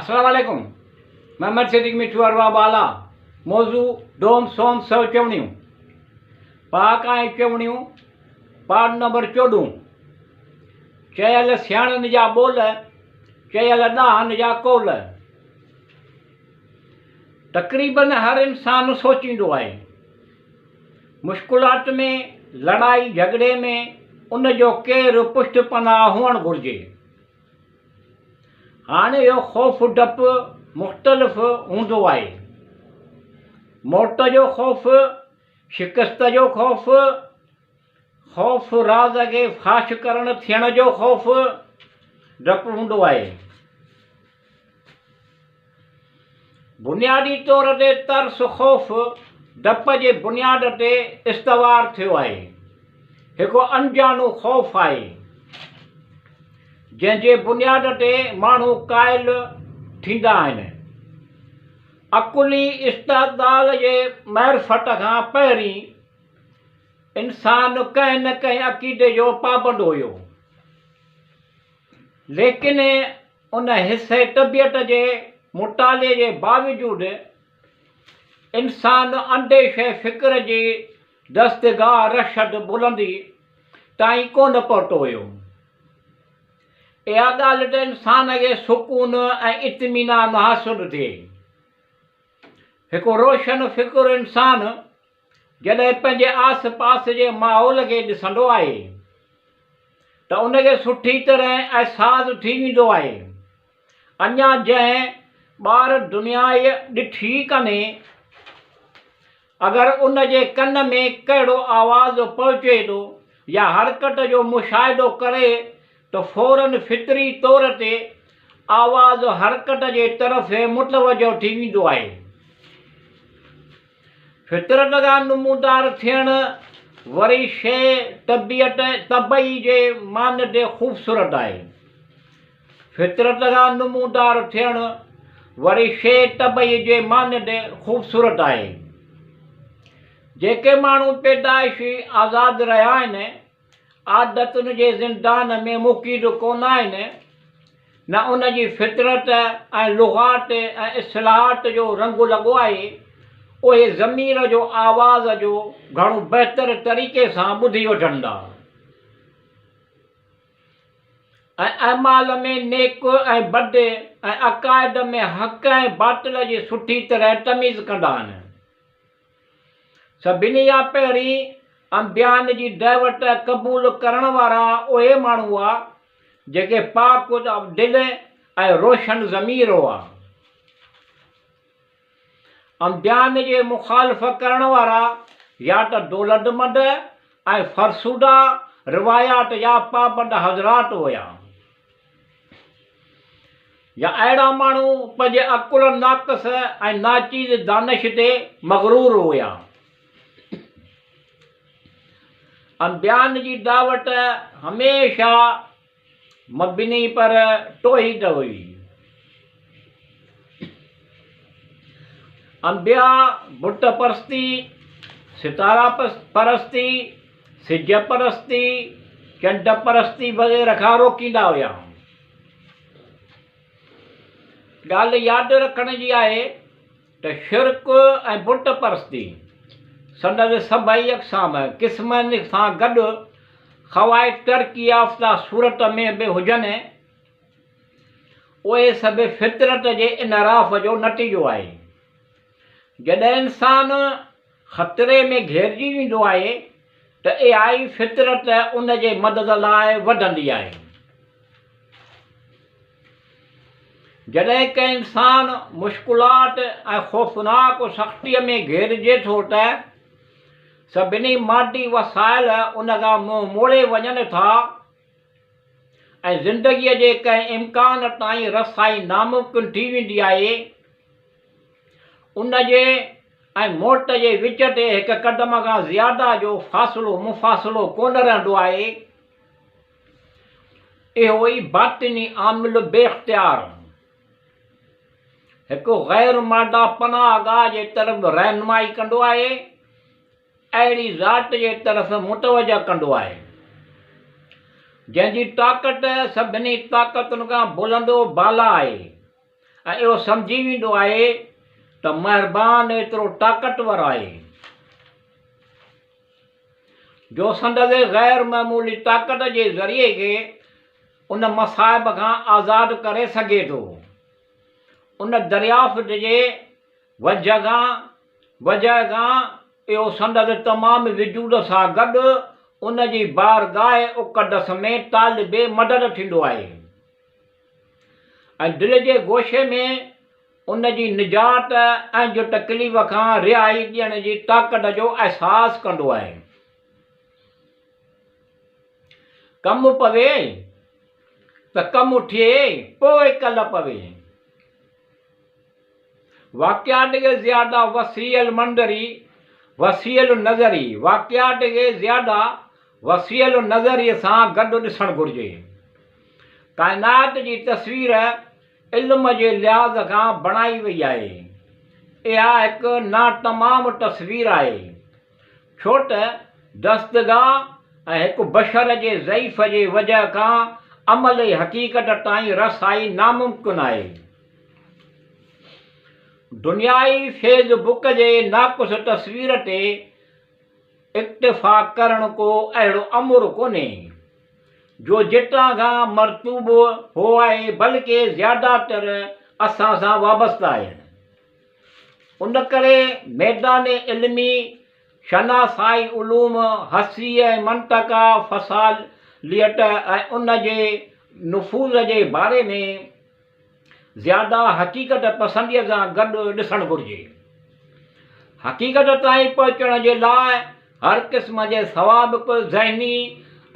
السلام عليڪم محمد صديق مٺو ارباب بالا موضوع ڊوم سوم سو چوڻيون پاڪ ۽ چوڻيون پارٽ نمبر چوڏهون چيل سياڻن جا ٻول چيل ڏاهن جا قول تقريبن هر انسان سوچيندو آهي مشڪلات ۾ لڙائي جهڳڙي ۾ ان جو ڪير پشت پناهه هئڻ گهرجي. هاڻ اهو خوف ڊپ مختلف هوندو آهي. موت جو خوف، شڪست جو خوف، خوف راز کي فاش ڪرڻ ٿيڻ جو خوف ڊپ هوندو آهي. بنيادي طور تي ترس خوف ڊپ جي بنياد تي استوار ٿيو آهي. هڪ انجانو خوف آهي، جنهن جي بنياد تي ماڻهو قائل ٿيندا آهن. عقلي استدلال جي معرفت کان پهرين انسان ڪنهن نه ڪنهن عقيدي جو پابند هيو. ليڪن ان حصي طبيعت جي مطالعي جي باوجود انسان انديشه فڪر جي دستگاهه رشد بلندي تائين ڪونه پهتو هيو. اها ڳالهه ته انسان کي سڪون ۽ اطمينان حاصل ٿئي. هڪ روشن فڪر انسان جڏهن پنهنجي آس پاس جي ماحول کي ڏسندو آهي ته ان کي سٺي طرح احساس ٿي ويندو آهي. اڃا جنهن ٻار دنيا ئي ڏٺي ئي ڪانهي، اگر ان جي ڪن ۾ ڪهڙو آواز پهچي ٿو يا حرڪت جو مشاهدو ڪري ته فوراً فطري طور تي آواز حرڪت جي طرف متوجه ٿي ويندو آهي. فطرت کان نمودار ٿيڻ وري شيء طبيعت طبعي جي معنيٰ تي خوبصورت آهي. فطرت کان نمودار ٿيڻ وري شيء طبعي جي معنيٰ تي خوبصورت آهي. جيڪي ماڻهو پيدائشي آزاد رهيا آهن، عادتن جي زندان ۾ مقيد ڪونه آهن، نه ان جي فطرت ۽ لغات ۽ اصلاحات جو رنگ لڳو آهي، اهي ضمير جو آواز جو گهڻو بهتر طريقي سان ٻڌي وٺندا ۽ اعمال ۾ نيڪ ۽ بد ۽ عقائد ۾ حق ۽ باطل جي سٺي طرح تميز ڪندا آهن. سڀني کان پهرين انبيائن جي دعوت قبول ڪرڻ وارا اهي ماڻهو هئا، جيڪي پاڪ دل ۽ روشن ضمير هئا. انبيائن جي مخالفت ڪرڻ وارا يا ته دولتمند ۽ فرسوده روايات جا پابند حضرات هيا. يا اهڙا ماڻهو پنهنجي عقل ناقص ۽ ناچيز دانش تي مغرور هيا. انبيائن جي دعوت هميشه مبني پر توحيد هئي. انبياء بت پرستي، ستارا پرستي، سج پرستي، چنڊ پرستي وغيره کان روڪيندا هيا. ڳالهه ياد رکڻ جي آهي ته شرڪ ۽ بت پرستي سندس سڀئي اقسام، قسمن، سان گڏ خواهه ترقي يافته صورت ۾ به هجن، اهي سڀ فطرت جي انحراف جو نتيجو آهي. جڏهن انسان خطري ۾ گهيرجي ويندو آهي ته اها ئي فطرت ان جي مدد لاء وڌندي آهي. جڏهن ڪنهن انسان مشڪلات ۽ خوفناڪ سختيء ۾ گهيرجي ٿو ته سڀني مادي وسائل ان کان منهن موڙي وڃن ٿا ۽ زندگيء جي ڪنهن امڪان تائين رسائي ناممڪن ٿي ويندي آهي. ان جي ۽ موت جي وچ تي هڪ قدم کان زياده جو فاصلو مفاصلو ڪونه رهندو آهي. اهو ئي باطني عامل بي اختيار هڪ غير ماده پناهه گاهه جي طرف رهنمائي ڪندو آهي، اهڙي ذات جي طرف متوجه ڪندو آهي، جنهن جي طاقت سڀني طاقتن کان بلند و بالا آهي. ۽ اهو سمجهي ويندو آهي ته مهربان ايترو طاقتور آهي جو سندس غير معمولي طاقت جي ذريعي کي ان مصائب کان آزاد ڪري سگهي ٿو. ان دريافت جي وجهه کان وجهه کان اهو سندس تمام وجود سان گڏ ان جي بارگاهه اقدس ۾ طالب مدد ٿيندو آهي ۽ دل جي گوشي ۾ ان جي نجات ۽ جو تڪليف کان رهائي ڏيڻ جي طاقت جو احساس ڪندو آهي. ڪم پوي ته ڪم ٿئي پوء ڪل پوي. واقعات کي زياده وسيع المنظري، وسيع النظري، واقعات کي زياده وسيع النظري سان گڏ ڏسڻ گهرجي. ڪائنات جي تصوير علم جي لحاظ کان بڻائي وئي آهي. اها هڪ ناتمام تصوير آهي. ڇو ته دستگاهه ۽ هڪ بشر جي ضعيف جي وجهه کان عملي حقيقت تائين رسائي ناممڪن آهي. دنيائي فيس بڪ جي ناقص تصوير تي اڪتفا ڪرڻ ڪو اهڙو امر ڪونهي، جو جتان کان مرطوب هو آهي بلڪه زياده تر اسان سان وابسته آهن. ان ڪري ميدان علمي شناسائي علوم حسي ۽ منطقه فصاليت ۽ ان جي نفوذ جي باري ۾ زياده حقيقت پسنديء سان گڏ ڏسڻ گهرجي. حقيقت تائين پهچڻ جي لاء هر قسم جي سوابق ذهني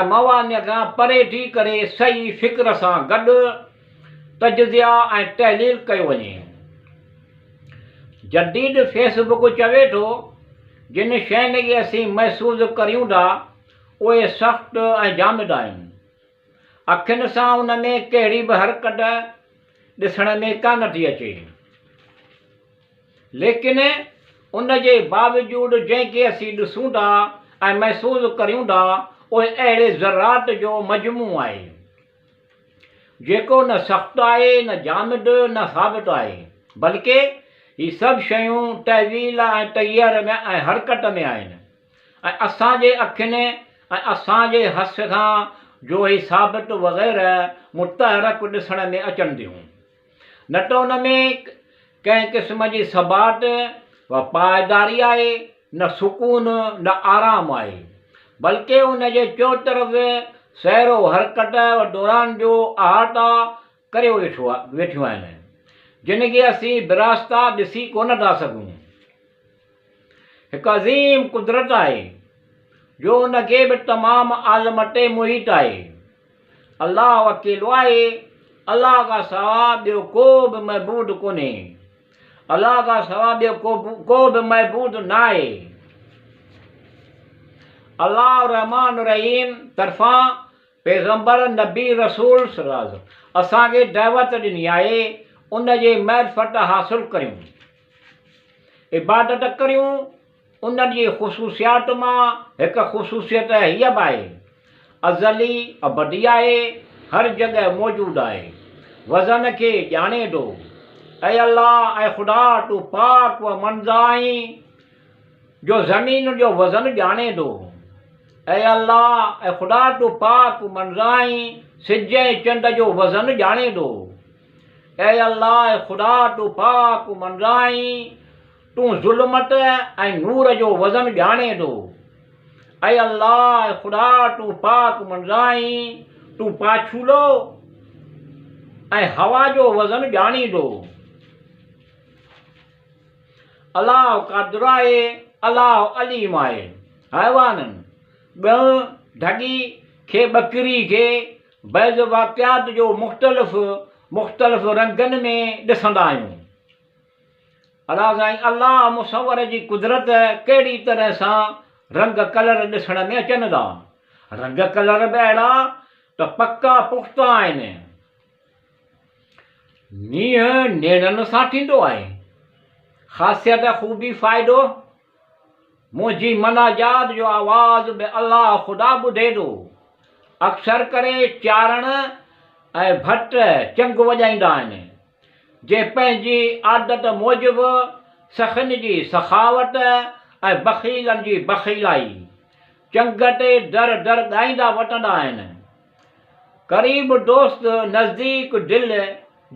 ۽ موانع کان پري ٿي ڪري صحيح فڪر سان گڏ تجزيه ۽ تحليل ڪيو وڃي. جديد فيس بڪ چوي ٿو، جن شين کي اسين محسوس ڪريون ٿا، اهي سخت ۽ جامد آهن. اکين سان ان ۾ ڪهڙي به حرڪت ڏسڻ ۾ ڪانه ٿي اچي. ليڪن ان جي باوجود جنهن کي اسين ڏسون ٿا ۽ محسوس ڪريون ٿا اهي اهڙي ذرات جو مجموعو آهي، جيڪو نه سخت آهي، نه جامد، نه ثابت آهي، بلڪه هي سڀ شيون تحويل ۽ تغير ۾ ۽ حرڪت ۾ آهن. ۽ اسان جي اکين ۽ اسان جي حس کان جو هي ثابت وغيره متحرڪ ڏسڻ ۾ اچن ٿيون، نه ته ان ۾ ڪنهن قسم جي ثبات و پائيداري آهي، نه سڪون نه آرام آهي، بلڪه ان جي چؤطرف سير و حرڪت و دوران جو احاطا ڪريو ويٺيون آهن، جن کي اسين براسته ڏسي ڪونه ٿا سگهون. هڪ عظيم قدرت آهي، جو ان کي به تمام عالم تي محيط آهي. الله اڪيلو آهي، الله کان سوا ٻيو ڪو به معبود ڪونهي. الله کان سوا ٻيو ڪو به معبود ناهي. الله الرحمان الرحيم طرفان پيغمبر نبي رسول صلعم اسان کي دعوت ڏني آهي، ان جي معرفت حاصل ڪريون. عبادت ڪريون، انهن جي خصوصيات مان هڪ خصوصيت هيء به آهي، ازلي، ابدي آهي، هر جڳهه موجود آهي، وزن کي ڄاڻي ٿو. اي الله، اي خدا، تون پاڪ و منزه آهين، جو زمين جو وزن ڄاڻي ٿو. اي الله، اي خدا، تون پاڪ و منزه آهين، سج ۽ چنڊ جو وزن ڄاڻي ٿو. اي الله اي خدا تون پاڪ منزه آهين، تون ظلمت ۽ نور جو وزن ڄاڻين ٿو. اي الله اي خدا تون پاڪ منزه آهين، تون پاڇولو ۽ هوا جو وزن ڄاڻين ٿو. الله قادر آهي، الله عليم آهي. حيوانن، ڳئون، ڍڳي، کي ٻڪري کي بعض واقعات جو مختلف مختلف رنگن ۾ ڏسندا آهيون. ادا سائين الله مصور جي قدرت ڪهڙي طرح سان رنگ ڪلر ڏسڻ ۾ اچن ٿا. رنگ ڪلر به اهڙا ته پڪا پختا آهن. نينهن نيڻن سان ٿيندو آهي. خاصيت خوبي فائدو. منهنجي مناجات جو آواز به الله خدا ٻڌي ٿو. اڪثر ڪري چارڻ ۽ ڀٽ چنگ وڄائيندا آهن. جي پنهنجي عادت موجب سخن جي سخاوت ۽ بخيلن جي بخيلائي، چنگ تي در در ڳائيندا وتندا آهن. قريب دوست نزديڪ دل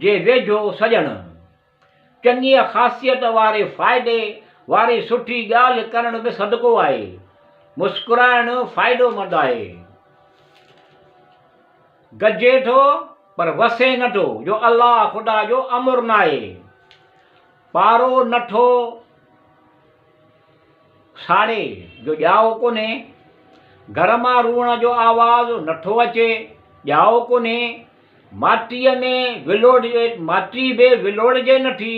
جي ويجهو سڄڻ. چڱيء خاصيت واري فائدي واري سٺي ڳالهه ڪرڻ به صدقو آهي. مسڪرائڻ فائدومند آهي. گجي ٿو پر وسي نه ٿو جو الله خدا جو امر ناهي. پارو نه ٿو ساڙي جو ڄائو ڪونهي. گهر مان روئڻ جو آواز نه ٿو اچي، ڄائو ڪونهي. ماٽيء ۾ ولوڙجي، ماٽي به ولوڙجي نه ٿي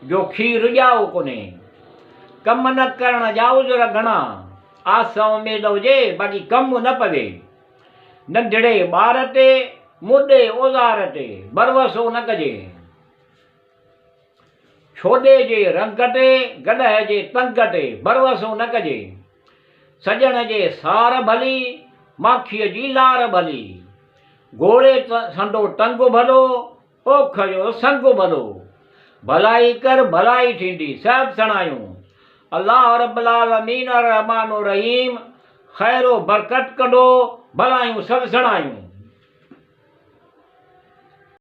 جو کير ڄائو ڪونهي. ڪم نه ڪرڻ جا عذر گهڻا، آس اميد هجي باقي ڪم نه پوي. ننڍڙي ٻار تي، مڏي اوزار تي ڀروسو نه ڪجي. ڇوڏي جي رنگ تي، گڏهه جي تنگ تي ڀروسو نه ڪجي. سڄڻ جي سار ڀلي، ماکيء جي لار ڀلي. گهوڙي سندو ٽنگ ڀلو، پوک جو سنگ ڀلو. ڀلائي ڪر ڀلائي ٿيندي، سهپ سڻايون. الله رب العالمين الرحمٰن الرحيم خير و برڪت ڪندو، ڀلايون سڀ سڻايون.